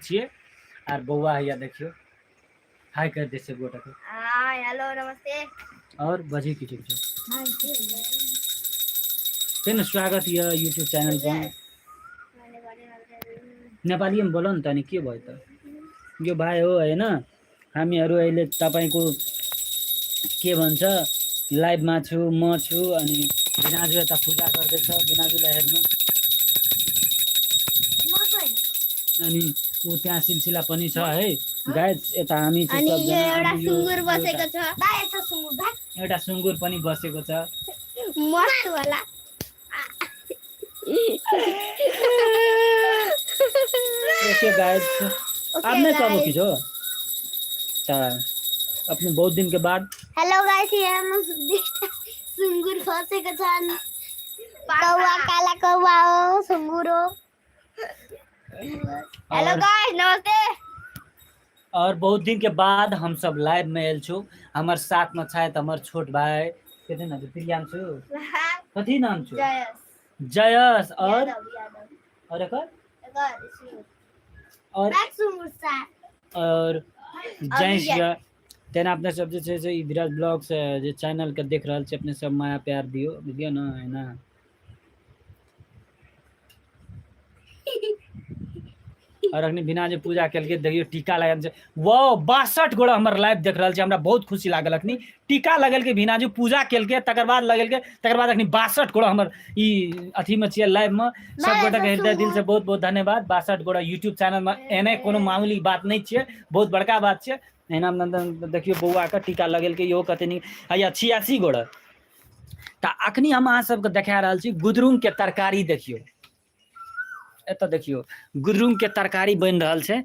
छियै। आर बौआ हैया देखियौ, हाय कर दे सब गोटा के। हाय, हेलो, नमस्ते। और बजी किछु किछु तेन स्वागत यऽ यूट्यूब चैनल पर। नेपाली में बोलो न त अनि के भयो त? यो भाइ हो होइन, हामीहरू अहिले तपाईँको के भन्छ लाइभमा छु, म छु। अनि भिनाजु यता पूजा गर्दैछ, भिनाजुलाई हेर्नु। अनि ऊ त्यहाँ सिलसिला पनि छ है गाइज। यता हामी चाहिँ अनि यो सबजना, एउटा अनि यो सुँगुर एउटा बसेको छ। एउटा सुँगुर पनि बसेको छ। मस्त वाला। ओके गाइज, ओके आप नहीं कहो गाइस। किछो त अपने बहुत दिन के बाद। हेलो गाइस, यहाँ सुँगुर फसेको छन्। कौवा, काला कौवा हो, सुँगुर हो। हेलो और गाइस, नमस्ते। और बहुत दिन के बाद हम सब लाइव में आयल छु। हमर साथ में छथि हमर छोट भाई, कथी नाम छौ? प्रियांशु, कथी नाम छौ? जयस। जयस। और यादव, यादव। और एकर एकर सुँगुर। और सुँगुर साथ। और जयस अभी या तेना अपने सब जे छै से ई धीरज ब्लॉग से जे चैनल के देख रहल छी, अपने सब माया प्यार दियो, बुझलियै ने? एना और अखनी बिना जे पूजा केलकै, देखियौ टीका लगल छै। वाओ, 62 गोड़ा हमर लाइव देख रहल छै, हमरा बहुत खुशी लागल। अखनी टीका लगेलकै, बिना जे पूजा केलकै, तकर बाद लगेलकै, तकर बाद अखनी 62 गोड़ा हमर ई अथीमे छियै लाइवमे। सब गोटा के हृदय दिल से बहुत बहुत धन्यवाद। 62 गोड़ा यूट्यूब चैनलमे एने कोनो मामूली बात नहि छियै, बहुत बड़का बात छियै। एहिना नन्दन देखियौ बौआके टीका लगेलकै, इहो कते नीक। हैया 86 गोड़ा। तऽ अखनी हम अहाँ सबके देखा रहल छी गुदरुंग के तरकारी। देखियौ एतऽ, देखियौ गुदरुंग के तरकारी बनि रहल छै।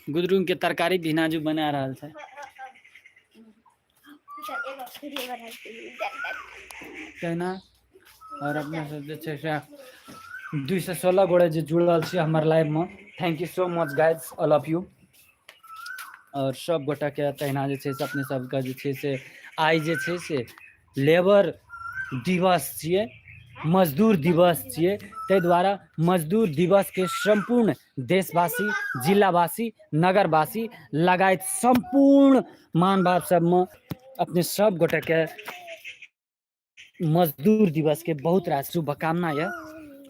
गुदरुंग के तरकारी भिनाजू बना रहल छै। तहिना और अपना सब जे छै से 216 गोटे जे जुड़ल छी हमर लाइवमे, thank you so much guys, all of you. आओर सब गोटाके तहिना जे छै से अपने सबके जे छै से आइ जे छै से लेबर दिवस छियै, मजदूर दिवस छियै। ताहि दुआरे मजदूर दिवसके सम्पूर्ण देशवासी, जिलावासी, नगरवासी लगायत सम्पूर्ण महानुभाव सबमे अपने सब गोटेके मजदूर दिवस के बहुत रास शुभकामना यऽ।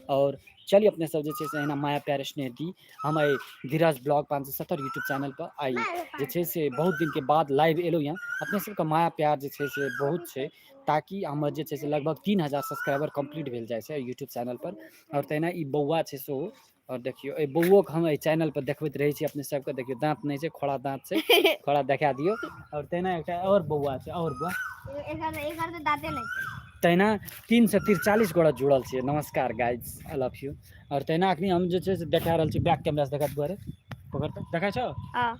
और चलिए अपने सब जे छै से एहिना माया प्यार स्नेह दी। हम एहि धीरज ब्लॉग 570 यूट्यूब चैनल पर आइ जे छै से बहुत दिन के बाद लाइव एलहुँ यऽ। अपने सबके माया प्यार जे छै से बहुत छै, ताकि हमर जे छै से लगभग 3000 सब्सक्राइबर कम्प्लीट भेल जाइ छै यूट्यूब चैनल पर। आओर तहिना ई बौआ छै सेहो, और देखियौ एहि बौओके हम एहि चैनल पर देखबैत रहै छी अपने सबके। देखियौ दाँत नहि छै, खोड़ा दाँत छै, खोड़ा देखा दियौ। और तहिना एकटा और बौआ छै, और बौआ एकर तऽ दाँते नहि छै। तहिना 343 गोटा जुड़ल छियै। नमस्कार गाइज, I love you. और तहिना अखनी हम जे छै से देखा रहल छी, बैक कैमरा से देखा दुआरे पकड़ तऽ देखै छौ। हँ।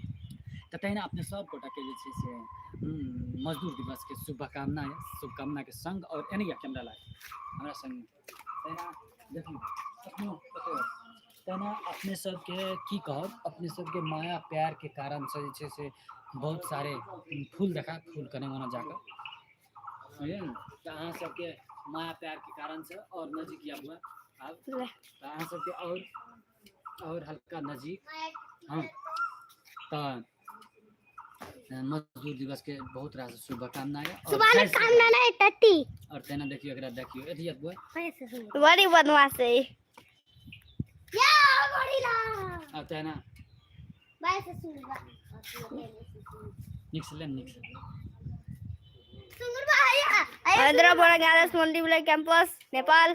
तऽ तहिना अपने सब गोटाके जे छै से मजदूर दिवसके शुभकामना, शुभकामनाके संग। और एने कैमरा लाग हमरा संग। तहिना देखियौ अखनो कतौ, तहिना अपने सबके की कहब, अपने सबके माया प्यारके कारणसँ जे छै से बहुत सारे फूल देखा फूल कने ओना जाकऽ बुझलियै ने। तऽ अहाँ सबके माया प्यारके कारणसँ आओर नजीक आबू आब, तऽ अहाँ सबके आओर हल्का नजीक। हँ, तऽ मजदूर दिवस के बहुत रास शुभकामना है और जय श्री शुभकामना नहीं टट्टी। और तेना देखियो एकरा, देखियो एथी बुआ। बड़ी बदमाश है या बड़ी ला। आ तेना बाय से सुनबा। निक से ले, निक से। सुनबा महेंद्र बड़ा आदर्श मल्टीप्लाई कैंपस नेपाल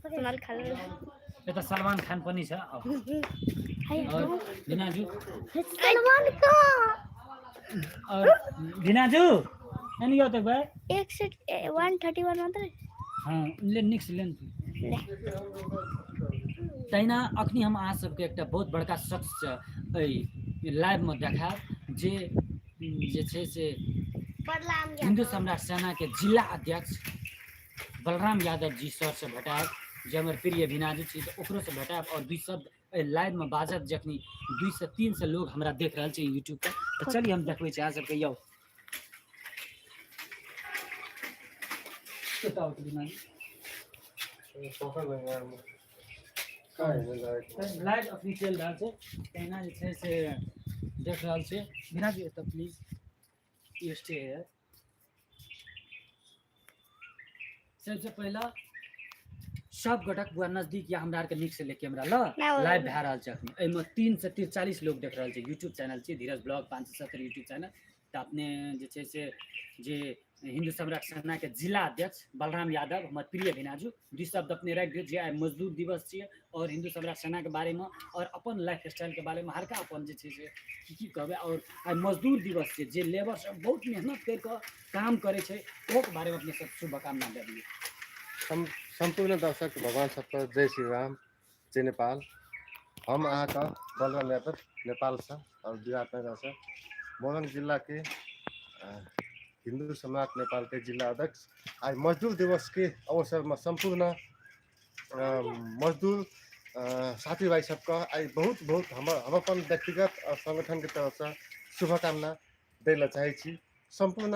सुनल खाल। यता सलमान खान पनि छ। और भिनाजु, सलमान खान और भिनाजु अनि यो त भाइ एक से 131 मात्रै। हाँ, ले निक से ले। ले। तहिना अखनी हम अहाँ सबके एकटा बहुत बड़का शख्स एहि लाइवमे देखायब जे जे छै से हिन्दू सम्राट सेनाके जिला अध्यक्ष बलराम यादव जी सरसँ भेटायब, जे हमर प्रिय भिनाजु छी, तऽ ओकरोसँ भेटायब आओर दुइ शब्द एहि लाइवमे बाजत, जखनी 200 300 लोग हमरा देख रहल छै यूट्यूब पर। तऽ चलिए हम देखबै छी अहाँ सबके। यौ लाइव अखनी चलि रहल छै। तहिना जे छै से देख रहल छै बिना जी एतऽ प्लीज स्टे है। सबसे पहिला सब गोटक बुआ नजदीक या हमरा आरके नीक से ले कैमरा ल लाइव भए रहल छै अखनी। एहिमे 343 लोग देख रहल छै। यूट्यूब चैनल छै धीरज ब्लॉग 570 यूट्यूब चैनल। तऽ अपने जे छै से जे हिन्दू सम्राट सेनाके जिला अध्यक्ष बलराम यादव हमर प्रिय भिनाजू दुई शब्द अपने राखि दियौ जे आइ मजदूर दिवस छियै और हिन्दू सम्राट सेनाके बारेमे और अपन लाइफ स्टाइलके बारेमे हल्का अपन जे छै से की की कहबै। और आइ मजदूर दिवस छियै, जे लेबर सब बहुत मेहनत करि कऽ काम करै छै ओहोके बारेमे अपने सब शुभकामना दऽ दियौ। सम्पूर्ण दर्शक भगवान सबके जय श्री राम, जय नेपाल। हम अहाँके बलराम यादव नेपालसँ और विराटनगरसँ मोरङ जिल्लाके हिन्दू सम्राट नेपालके जिल्ला अध्यक्ष। आइ मजदुर दिवसके अवसरमा सम्पूर्ण मजदुर साथीभाइ सबके आइ बहुत बहुत हम अपन व्यक्तिगत और संगठनके तरफसँ शुभकामना दै लए चाहै छी। सम्पूर्ण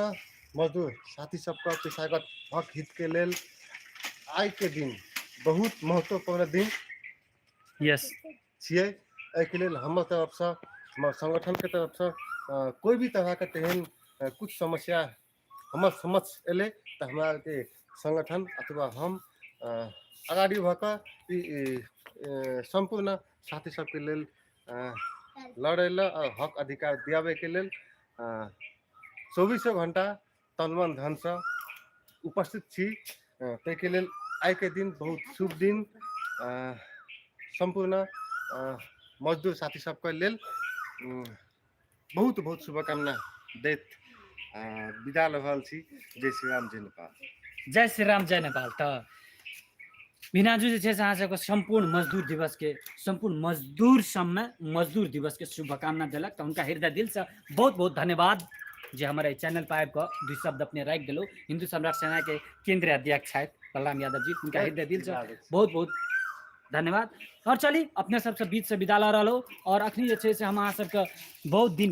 मजदुर साथी सबके पेशागत हक हितके लेल आइके दिन बहुत महत्वपूर्ण दिन यस छियै। एहिके लेल हमर तरफसँ, हमर संगठनके तरफसँ कोइ भी तरहके तेहन कुछ समस्या हमर समक्ष एलै तऽ हमरा आरके संगठन अथवा हम अगाडि भऽ कऽ ई सम्पूर्ण साथी सबके लेल लड़ै लए आओर हक अधिकार दियाबैके लेल चौबीसो घण्टा तन मन धनसँ उपस्थित छी। ताहिके लेल आइके दिन बहुत शुभ दिन सम्पूर्ण मजदुर साथी सबके लेल बहुत बहुत शुभकामना दैत विदा लऽ रहल छी। जय श्री राम, जय नेपाल। जय श्री राम, जय नेपाल। तऽ भिनाजू जे छै से अहाँ सबके सम्पूर्ण मजदूर दिवसके, सम्पूर्ण मजदूर सबमे मजदूर दिवसके शुभकामना देलक। तऽ हुनका हृदय दिलसँ बहुत बहुत धन्यवाद जे हमर एहि चैनल पर आबि कऽ दुइ शब्द अपने राखि देलहुँ। हिन्दू सम्राट सेनाके केंद्रीय अध्यक्ष छथि बलराम यादव जी, हुनका हृदय दिलसँ बहुत बहुत धन्यवाद। और चली अपने सबसँ बीचसँ विदा लऽ रहलहुँ। और अखनी जे छै से हम अहाँ सबके बहुत दिन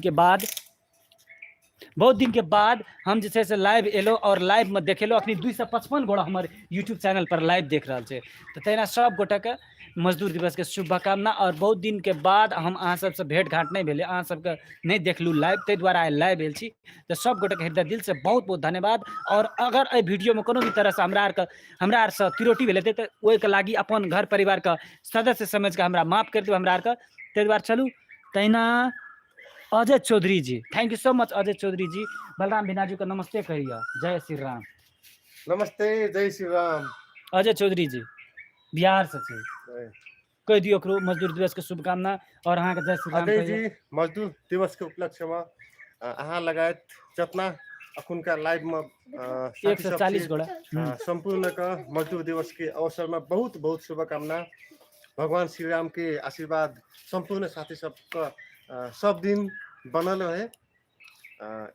के बाद हम जे छै से लाइव एलहुँ और लाइवमे देखेलहुँ। अखनी 255 गोटा हमर यूट्यूब चैनल पर लाइव देख रहल छै। तऽ तहिना सब गोटाके मजदूर दिवसके शुभकामना। और बहुत दिनके बाद हम अहाँ सबसँ भेंट घाँट नहि भेलै, अहाँ सबके नहि देखलहुँ लाइव, ताहि दुआरे आइ लाइव आयल छी। तऽ सब गोटाके हृदय दिलसँ बहुत बहुत धन्यवाद। और अगर एहि वीडियोमे कोनो भी तरहसँ हमरा आरसँ त्रुटि भेल हेतै तऽ ओहिके लागि अपन घर परिवारके सदस्य समझिके हमरा माफ करि देब हमरा आरके। ताहि दुआरे चलू तहिना Ajay Chaudhary ji, thank you so much Ajay Chaudhary ji. Balram भिनाजू के नमस्ते कहिए, जय श्री राम। नमस्ते, जय श्री राम। अजय चौधरी जी बिहार से छै, कहि दियौ ओकरो मजदूर दिवस के शुभकामना और अहाँ के जय श्री राम। अजय जी, मजदूर दिवस के उपलक्ष्य में अहाँ लगायत जतना अखुनका लाइव में 140 गोटा सम्पूर्ण का मजदूर दिवस के अवसर में बहुत बहुत शुभकामना। भगवान श्री राम के आशीर्वाद सम्पूर्ण साथी सबके सब दिन बनल रहे,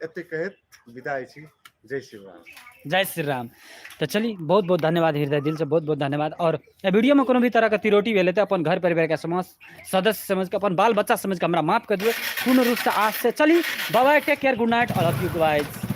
एते कहैत विदाई छी। जय श्री राम। जय श्री राम। तो चली बहुत बहुत धन्यवाद, हृदय दिल से बहुत बहुत धन्यवाद। और वीडियो में कोनो भी तरह के त्रुटि भेलै तऽ अपन घर परिवार के समस्त सदस्य समझ के, अपन बाल बच्चा समझ के हमरा माफ कर दियौ पूर्ण रूप से आज से। चली बाबा, take care, good night, all of you guys.